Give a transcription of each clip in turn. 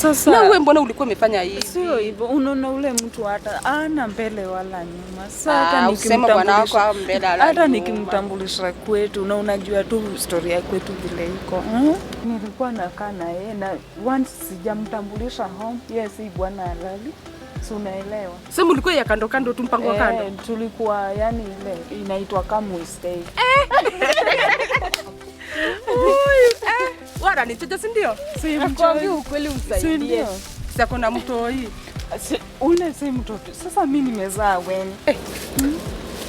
Sasa Na wewe mbona ulikuwa umefanya hivi? Sio hivyo, unaona ule mtu hata ana mbele wala nyuma. Sasa Ah, hata useme bwana wako au mbele wala hata nyuma. Nikimtambulisha kwetu, na unajua tu story ya kwetu vile iko. Nilikuwa nakaa na yeye na once sijamtambulisha home, yeye si bwana halali, si unaelewa? Sema ulikuwa ya kando kando tu, mpango wa kando. Eh, tulikuwa yani ile inaitwa come we stay. Wala ni chocho, si ndio? Si Nakwambia ukweli si usaidie. ndio? Sasa kuna mtoi. Ule si mtoto. Sasa mi nimezaa weni.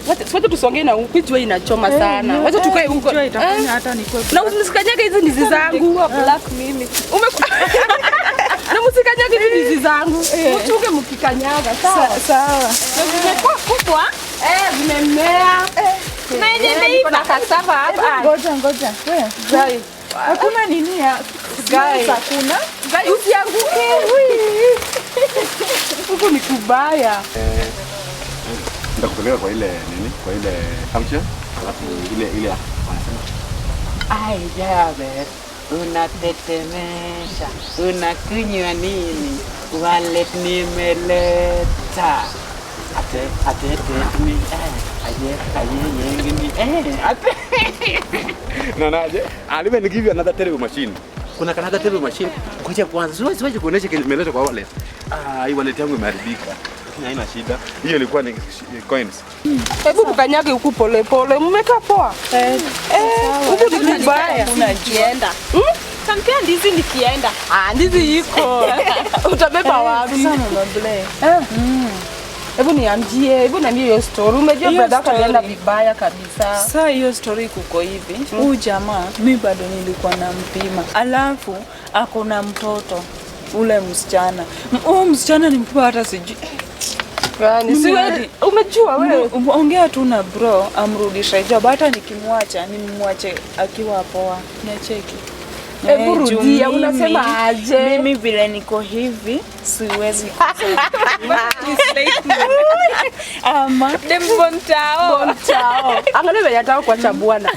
Wacha wacha tusongee na huku, jua inachoma sana. Wacha tukae huko. Jua itafanya Eh, hata nikuwe na usikanyage hizi ndizi zangu. Ningekuwa black mimi. Na msikanyage hizi ndizi zangu. Mchunge mkikanyaga, sawa? Sawa. Na zimekuwa kubwa. Eh, zimemea. Na yenye Eh, niko imeiva. na cassava hapa. Ngoja ngoja. We, Guy, hakuna nini ya Guy. hakuna. Guy, usianguke. Huku ni kubaya. Nitakupeleka kwa ile nini, kwa ile function, alafu ile ile wanasema Ai, Jaber, unatetemesha, unakunywa nini? Wallet nimeleta. Ate, ate, ate, ni, eh, aye, aye, yengini, eh, ate. Naonaje? I'll even give you another terrible machine. Kuna another terrible machine. Ngoja kwanza, siwezi kuonesha kile nimeleta kwa wallet. Ah, hii wallet yangu imeharibika. Lakini haina shida. Hiyo ilikuwa ni coins. Hebu mkanyage huku pole pole. Mmekaa poa. Eh, Huku ni kubaya. Nikienda. Tampia ndizi nikienda. Ah, ndizi iko. Utabeba wapi? Sasa mama Blair. Hebu niambie, hebu niambie hiyo story. Umejua Hiyo brother yako alienda story. vibaya kabisa. Sasa hiyo story kuko hivi, huyu jamaa mi bado nilikuwa nampima, alafu ako na mtoto ule msichana. Huyu msichana ni mkubwa hata sijui Yaani, si Mimi wewe umejua wewe. Ongea tu na bro amrudishe job, hata nikimwacha nimwache akiwa poa, nacheki. Hebu Eh, juu rudia, unasema aje? Mimi vile niko hivi siwezi ama Dembontao. Chao. Angalia venye anataka kuacha bwana.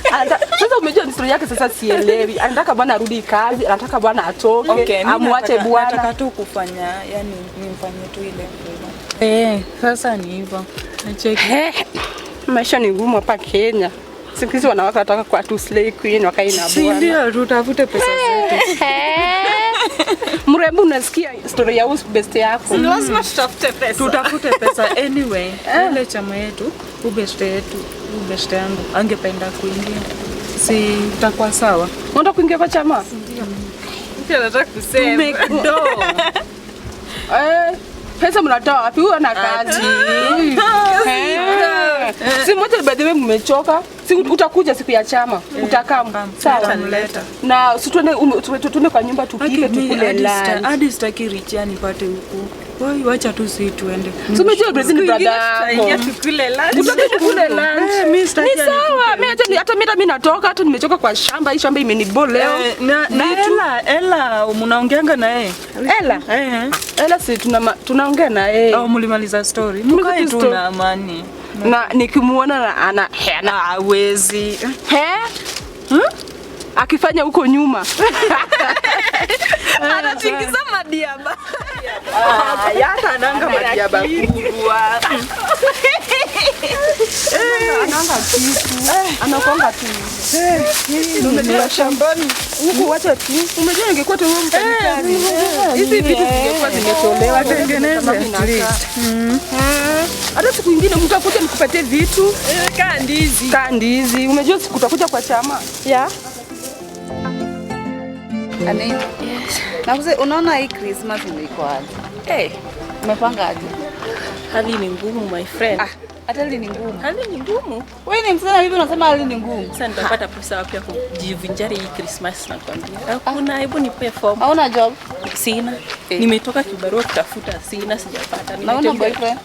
Sasa umejua ni story yake sasa sielewi. Anataka bwana arudi kazi, anataka bwana atoke, Okay, mi amwache bwana. nataka tu kufanya, yani nimfanye tu ile favor. Eh, sasa ni hivyo. Nacheki. Eh, maisha ni ngumu hapa Kenya. Siku hizi wanawake wanataka kuwa tu slay queen wakae na Si bwana. ndio tutafute pesa zetu. Mrembo, unasikia story ya huyu best yako? Lazima tutafute pesa. Tutafute pesa anyway. Ile chama yetu, ubeste yetu, ubeste yangu angependa kuingia. Si utakuwa sawa? Unataka kuingia kwa chama? Mtu anataka kusema. Make dough. Eh, pesa mnatoa wapi? Huyu ana kazi. Eh. Si moja, by the way mmechoka. Si utakuja siku ya chama. Utakaa. Sawa. Tutamleta. Na si tuende tuende kwa nyumba tupike tukule lunch. Hadi sitaki Richia nipate huku. Wai, wacha tu si tuende. Si umejua Brazil ni brother Tutaingia yako. tukule lunch. Utaki tukule lunch. Eh, mi sitaki Ni sawa. Mimi hata mimi natoka, hata nimechoka kwa shamba. Hii shamba imenibore leo. Eh, na Ela, Ela mnaongeanga na yeye? Ela. Eh. Ela si tunaongea na yeye. Au mlimaliza story? Tumaliza Mkae tu tu story. na amani. Na nikimuona na ana he, ana Hawezi. he? Akifanya huko nyuma. Anatingiza madiaba. Hata ananga madiaba kubwa. Ananga kitu. Anakonga tu. Umejua shambani. Huku wacha tu. Umejua ingekuwa tu wewe mfanyikazi. Hizi vitu zingekuwa zimetolewa. Tengeneze at least. Hata siku ingine mtakuja nikupatie vitu. Kaa ndizi. Kaa ndizi. Umejua siku utakuja kwa chama. Yeah. Ani, na unaona hii Christmas iko aje? Hey, Umepanga aje? Hali ni ngumu, my friend. Ah, hata hali ni ngumu. Hali ni ngumu. Wewe ni msichana vipi unasema hali ni ngumu? Sasa nitapata pesa wapi ya kujivinjari hii Christmas nakwambia? Hakuna, hebu nipe form. Hauna job? Sina. Eh. Nimetoka kibarua kutafuta, sina, sijapata. Na una Nimetembea. boyfriend?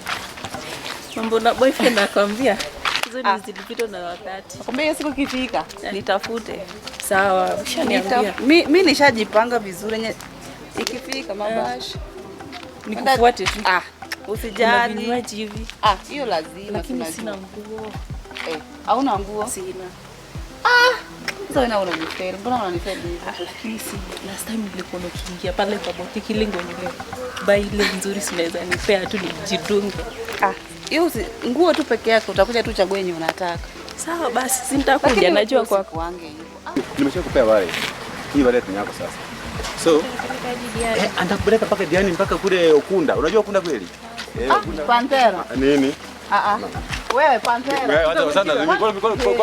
Mambo na boyfriend nakwambia. Hizo ni zilipitwa na wakati. Nakwambia hiyo siku ikifika, nitafute. Sawa, ushaniambia. Mi nishajipanga vizuri nye ikifika mabashi. Nikufuate tu. Ah, Kuna usijali. vinywaji hivi, Ah, hiyo lazima lakini tunajua. sina nguo. Eh, hauna nguo? Sina. Sasa wewe unanifail. Mbona unanifail hivi? Lakini si last time nilikuwa nikiingia pale kwa boutique ile nguo nile buy ile nzuri, si unaweza nipea tu nijidunge. Ah, hiyo nguo tu peke yake utakuja tu chague yenye unataka. Sawa basi, si nitakuja, najua kwako. Kuange hivyo. Nimeshakupea wallet. Hii wallet ni yako sasa. So, antakupeleka mpaka Diani, mpaka kule Ukunda. Unajua Ukunda kweli? Ukunda. Panthera. Nini? Wewe Panthera. Wewe acha sana.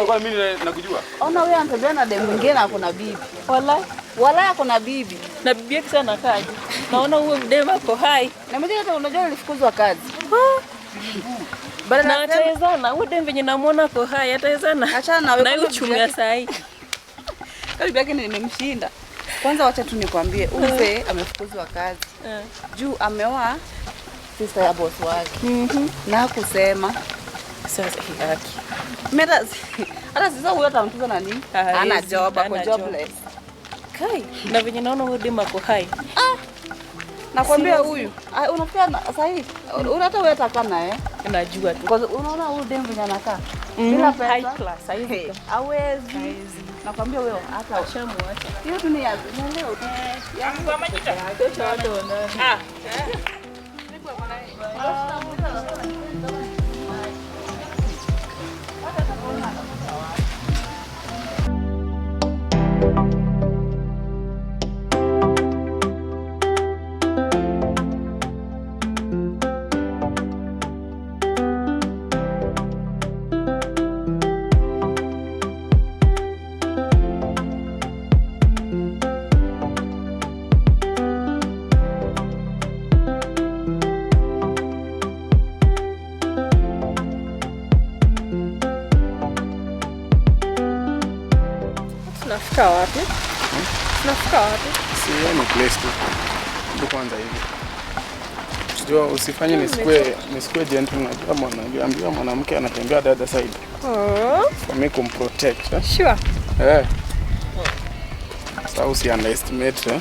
Kwa mimi nakujua. Ona wewe anatembea na demu mwingine ako na bibi. Wallahi. Wallahi ako na bibi. Na bibi yake sana kaje. Naona huo mdema ako hai. Na mwingine hata unajua alifukuzwa kazi. Na atawezana. Huo dem venye namuona ako hai atawezana. Achana na wewe. Na hiyo uchumi ya saa hii. Bibi yake nimemshinda. Kwanza wacha tu nikwambie, huyu mzee amefukuzwa kazi. Juu ameoa sister ya boss wake. Na kusema sasa haki. Mera hata sasa huyo atamtuza nani? Ana job, ako jobless. Kai, na venye naona huyo dem ako hai. Nakwambia huyu. Unafikiri sasa hivi unataka wewe atakaa naye? Najua tu. Kwa unaona huyu dem venye anakaa. Bila pesa. High class, haiwezi. Hawezi. Nakwambia wewe hata ushamwacha. Hiyo tu ni ya leo tu. Kwa majita. Ah. Tunafika wapi? Tunafika wapi? Si ni place tu. Tu kwanza hivi. Sijua usifanye nisikue gentle, unajua mwana, ambiwa mwanamke anatembea the other side. Oh. For me kumprotect. Eh? Sure. Eh. Sasa usi underestimate eh.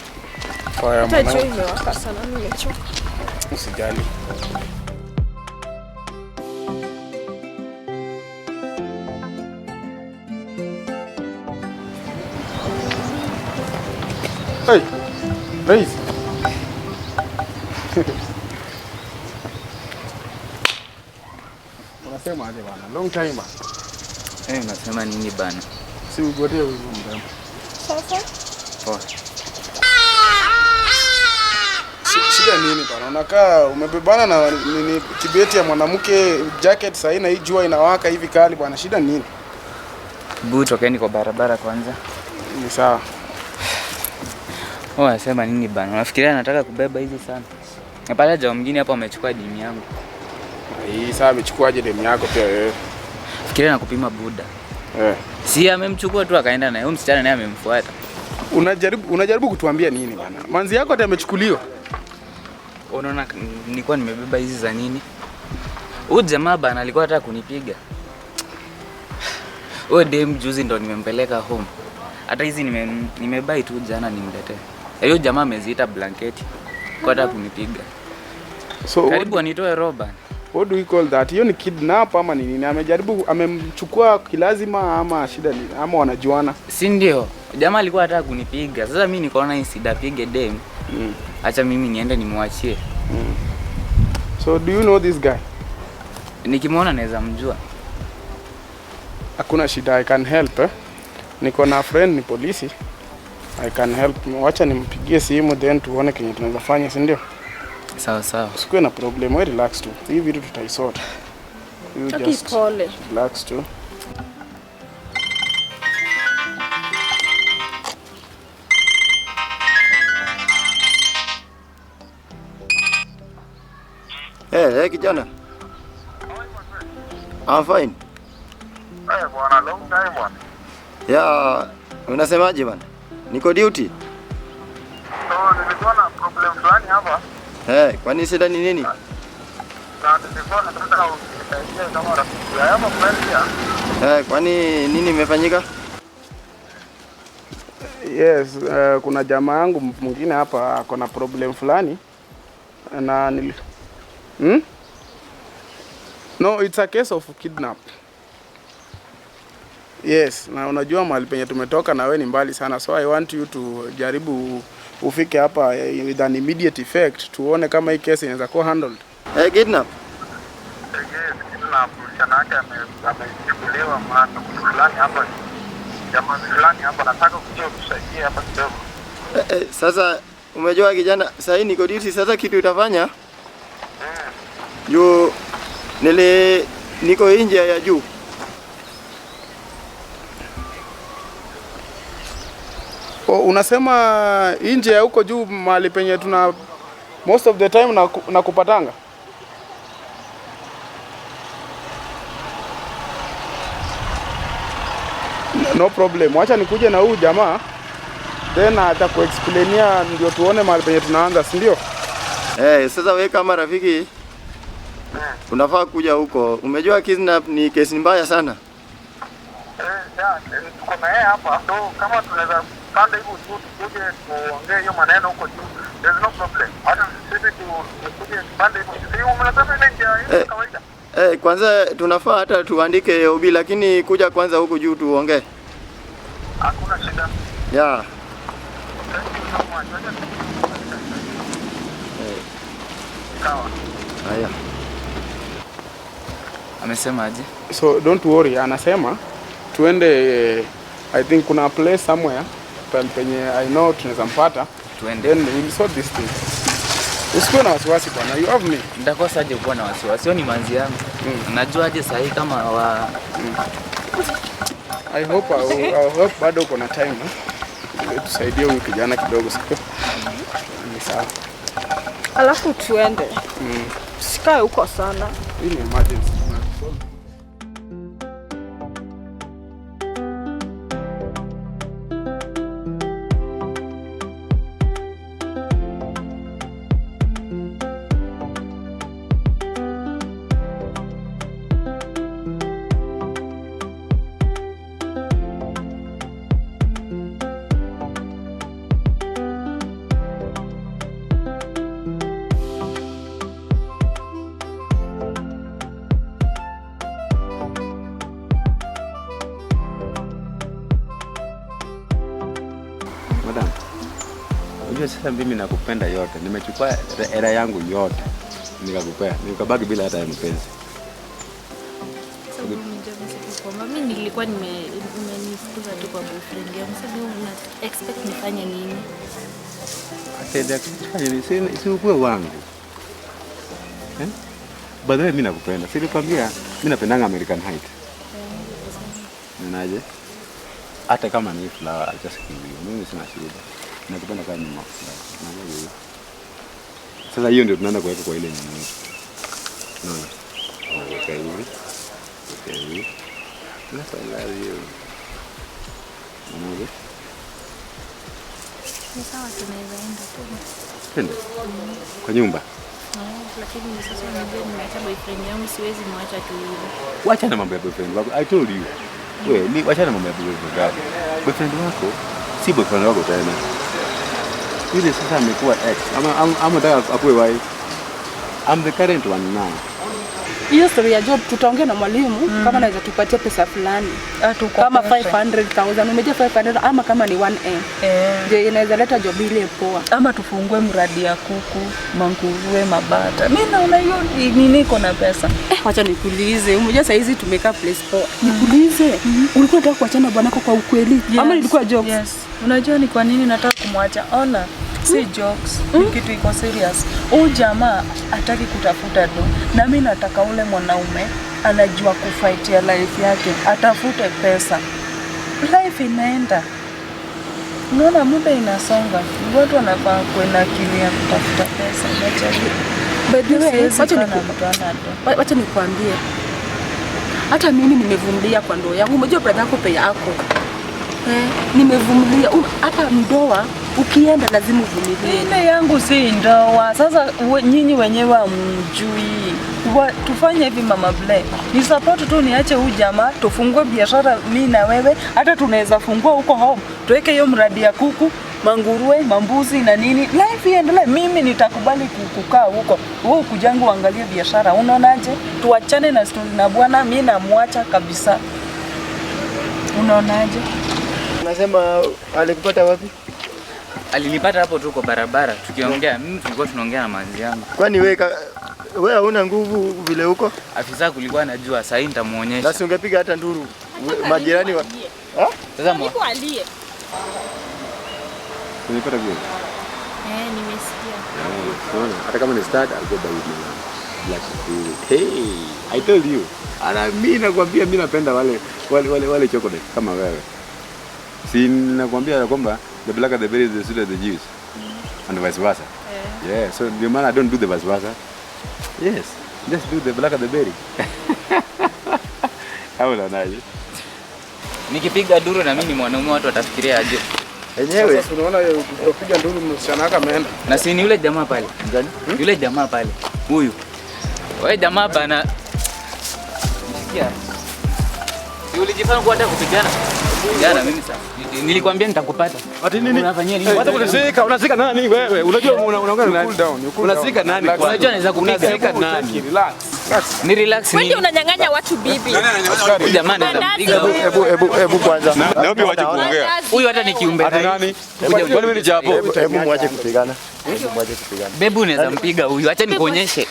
Kwa Hata jua mwanamke. imewaka sana, nimechoka. Usijali. Hey, Rais. Unasema aje bana? Long time bana. Eh, unasema nini bana? Si ugotee huyu mrembo. Sasa? Poa. Shida nini bana? Unakaa umebebana na nini kibeti ya mwanamke jacket sahi na hii jua inawaka hivi kali bwana. Shida nini? Bu, tokeni kwa barabara kwanza. Ni sawa. Oh, unasema nini bana? Unafikiria nataka kubeba hizi sana? Napata jamaa mwingine hapo amechukua demu yangu. Hii saa amechukuaje demu yako pia wewe? Fikiria na kupima buda. Eh. Si amemchukua tu akaenda naye. Huyo msichana naye amemfuata. Unajaribu kutuambia nini bana? Manzi yako ati amechukuliwa. Unaona nilikuwa nimebeba hizi za nini? Huyu jamaa bana alikuwa anataka kunipiga. Huyo dem juzi ndo nimempeleka home. Hata hizi nimebuy tu jana nimletee. Hiyo jamaa ameziita blanketi. Kwa hata kunipiga. So karibu anitoe roba. What do we call that? Hiyo ni kidnap ama ni nini? Amejaribu amemchukua kilazima ama shida ni ama wanajuana? Si ndio? Jamaa alikuwa anataka kunipiga. Sasa mimi nikaona hii sida pige dem. Acha mimi niende nimwachie. So do you know this guy? Nikimwona naweza mjua. Hakuna shida, I can help eh? Niko na friend ni polisi. I can help. Wacha nimpigie simu then tuone kenye tunaweza fanya, si ndio? Sawa sawa. Usikuwe na problem, we relax tu. Hii vitu tutaisort. You Okay, just pole. relax tu. Hey, hey kijana. I'm fine. Eh, bwana, long time bwana. Yeah, unasemaje bwana? Niko duty. So nilikuwa na problem fulani hapa Eh, kwani shida ni nini? Na nilikuwa nataka unisaidie kama rafiki. I have a friend here. Eh, kwani nini imefanyika? Yes, kuna jamaa yangu mwingine hapa ako na problem fulani na nili... No, it's a case of kidnap. Yes, na unajua mahali penye tumetoka na wewe ni mbali sana, so I want you to jaribu ufike hapa with an immediate effect, tuone kama hii kesi inaweza kuwa handled. Eh, kidnap. Yes, kidnap. Msichana wake amechukuliwa mahali fulani hapa. Jamaa fulani hapa, nataka kuja kusaidie hapa kidogo. Sasa umejua kijana, sasa niko duty, sasa kitu utafanya? Juu niko nje ya juu. Oh, unasema nje ya huko juu mahali penye tuna most of the time na kupatanga? No problem. Wacha nikuje na huyu jamaa then atakuexplainia ndio tuone mahali penye tunaanza, si ndio? Sasa wewe kama rafiki unafaa kuja huko. Umejua kidnap ni kesi mbaya sana. Tuko na yeye hapa. So kama tunaweza panda hivyo juu tukuje tuongee hiyo maneno huko juu. There's no problem. Hata sisi tukuje tupande hivyo. Si unasema ile njia ya kawaida. Kwanza tunafaa hata tuandike OB, lakini kuja kwanza huko juu tuongee. Hakuna shida. Yeah. Thank you so much. Sawa. Haya. Amesema aje? So don't worry, anasema tuende, I think kuna place somewhere penye I know tunaweza mpata. Tuende. Then we'll sort this thing. Usikuwe na wasiwasi bwana, you have me. Nitakosa aje kuwa na wasiwasi? Sio ni manzi yangu. Najua aje sahi kama wa I hope bado uko na time. Tusaidie huyu kijana kidogo sio? Ni sawa. Alafu tuende. Sikae huko sana. Hii ni emergency. Madam, unajua sasa mimi nakupenda yote. Nimechukua era yangu yote nikakupea. Nikabaki bila hata ya mpenzi. Sababu mimi nilikuwa nimenifukuza tu kwa boyfriend yangu. Sababu una expect nifanye nini? Atenda kufanya nini? Si ukue wangu. Eh? By the way mimi nakupenda. Si nilikwambia mimi napendanga American Height. Ninaje? Hata kama ni flower, I'll just give you. Mimi sina shida. Nakupenda kama ni flower. Sasa hiyo ndio tunaenda kuweka kwa ile nini. Unaona? Okay, hivi. Okay, hivi. That's I love you. Unaona? Ni sawa, tunaweza enda tu. Twende. Kwa nyumba. Lakini sasa unajua nimeacha boyfriend yangu, siwezi mwacha tu hivyo. Wacha na mambo ya boyfriend wako. I told you. Wewe, ni wacha na mambo ya boyfriend wako. Boyfriend wako si boyfriend wako tena. Yule sasa amekuwa ex. Ama nataka akuwe wife. I'm the current one now. Hiyo story ya job tutaongea na mwalimu kama anaweza tupatie pesa fulani. Kama 500,000, umejua 500 ama kama ni 1M. Je, inaweza leta job ile poa. Ama tufungue mradi ya kuku, manguruwe, mabata. Mimi naona hiyo nini iko na pesa. Wacha nikuulize, umejua saa hizi tumekaa place poa. Nikuulize, ulikuwa unataka kuachana bwanako kwa ukweli? Yes, ama ilikuwa jokes? Yes. Unajua ni kwa nini nataka kumwacha? Ona, si jokes, ni kitu iko serious. Huyu jamaa hataki kutafuta do. Na mimi nataka ule mwanaume anajua kufightia life yake, atafute pesa. Life inaenda. Unaona muda inasonga. Watu wanafaa kuwa na akili ya kutafuta pesa. By the way, wacha nikuambie. Hata mimi nimevumilia kwa ndoa yangu. Umejua brother yako peke yako. Nimevumilia hata ndoa ukienda lazima uvumilie. Ile yangu si ndoa. Sasa nyinyi wenyewe hamjui. Tufanye hivi Mama Blair. Ni support tu niache huyu jamaa, tufungue biashara mimi na wewe, hata tunaweza fungua huko home. Tuweke hiyo mradi ya kuku, manguruwe, mambuzi na nini. Life iendelee. Mimi nitakubali kukaa huko. Wewe kujangu uangalie biashara. Unaonaje? Tuachane na story na bwana, mimi namwacha kabisa. Unaonaje? Unasema alikupata wapi? Alinipata hapo tu kwa barabara tukiongea. Mimi tulikuwa tunaongea na manzi yangu. Kwani wewe hauna nguvu vile huko? Afisa kulikuwa anajua, sasa hivi nitamuonyesha. Na si ungepiga hata nduru majirani wa. Sasa alie. Unipata vile? Nimesikia. Unaona, hata kama ni start I'll go buy with my black tea. Hey, I told you. Ana mimi nakwambia mimi napenda wale chocolate kama wewe. Si nakwambia kwamba the blacker the berry the sweeter the juice. And vice versa. Yeah, so the man I don't do the vice versa. Yes, just do the blacker the berry. How unaonaje? Nikipiga duru na mimi ni mwanaume watu watafikiria aje? Enyewe sasa unaona ukipiga nduru msichana wako ameenda. Na si ni yule jamaa pale. Gani? Yule jamaa pale. Huyu. Wewe jamaa bana. Sikia. Si ulijifanya kuwa hata kupigana. Jana mimi sasa. Nilikwambia nitakupata. Ati nini? Unafanyia nini? Hata unasika, unasika nani wewe? Unajua unaongea na nani? Unasika nani? Unajua naweza kupiga. Unasika nani? Relax. Ni relax nini? Wewe unanyang'anya watu bibi. Jamaa anampiga. Hebu kwanza. Naomba waache kuongea. Huyu hata ni kiumbe. Ati nani? Kwani wewe ni japo? Hebu muache kupigana. Hebu muache kupigana. Bebu unaweza mpiga huyu. Acha nikuonyeshe.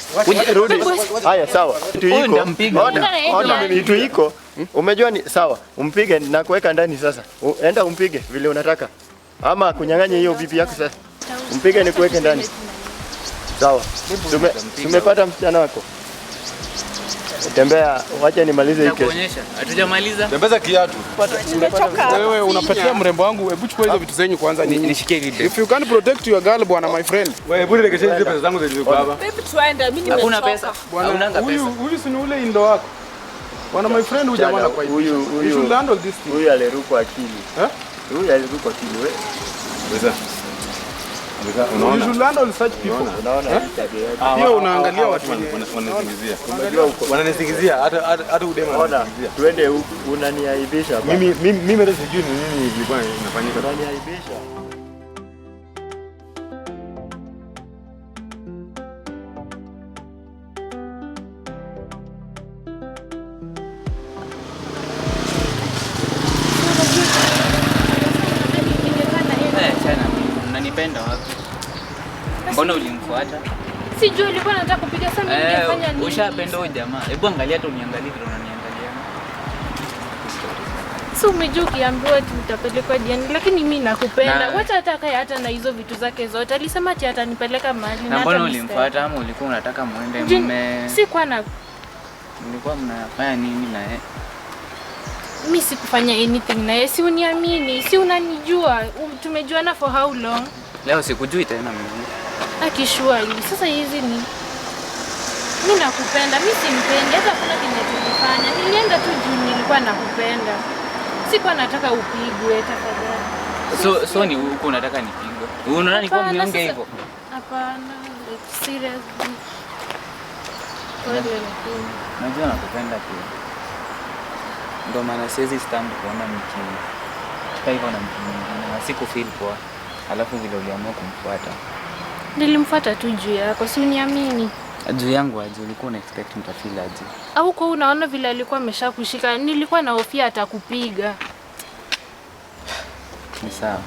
Rudi. Haya sawa. Huyu ndampiga. Ona mimi tu iko. Umejua ni sawa. Umpige na kuweka ndani sasa. Enda umpige vile unataka. Ama kunyang'anya hiyo bibi yako sasa. Umpige ni kuweke ndani. Sawa. Tumepata msichana wako. Tembea, wacha nimalize hii kesi. Nitakuonyesha. Hatujamaliza. Tembeza kiatu. Wewe unapatia mrembo wangu, hebu chukua hizo vitu zenyu kwanza. Nishikie hili. If you can't protect your girl bwana my friend. Wewe hebu nirekeshe hizo pesa zangu zilizokuwa hapa. Baby tuende, mimi nimechoka. Hakuna pesa. Haunanga pesa. Huyu si ni ule indo wako. Bwana my friend huyu jamaa anakuwa. Huyu you should handle this thing. Huyu alirukwa akili. Eh? Huyu alirukwa akili wewe. Pesa. You should handle such people. Unaona? Pia unaangalia watu wananisingizia. Wananisingizia hata udema wananisingizia. Twende unaniaibisha baba. Mimi hata sijui ni nini ilikuwa inafanyika. Unaniaibisha. Unanipenda wapi? Mbona ulimfuata? Sijui ulikuwa unataka kupiga sasa mimi ningefanya nini? Ushapenda huyu jamaa. Hebu angalia hata uniangalie vile unaniangalia. Si umejua ukiambiwa ati utapelekwa Diani, lakini mimi nakupenda. Wacha hata kae hata na hizo vitu zake zote. Alisema ati atanipeleka mahali na mbona ulimfuata ama ulikuwa unataka muende mume? Sikuwa na mlikuwa mnafanya nini na yeye? Mimi sikufanya anything na yeye, si uniamini, si unanijua. Tumejuana for how long? Leo sikujui tena mimi. Akishua hivi. Sasa hizi ni mimi nakupenda, mimi simpendi hata kuna kenye tulifanya. Nilienda tu juu nilikuwa nakupenda. Sikuwa nataka upigwe tafadhali. So ni huko unataka nipigwe? Unaona nilikuwa mnyonge hivyo? Hapana, like serious. Pole lakini. Najua nakupenda pia. Ndio maana siwezi stand kuona mki hivyo na mtu mwingine na sikufeel poa. Alafu vile uliamua kumfuata. Nilimfuata tu juu yako, si uniamini. Juu yangu aje, ulikuwa una expect nitafeel aje? Au kwa unaona vile alikuwa ameshakushika, nilikuwa na hofia atakupiga. Ni sawa.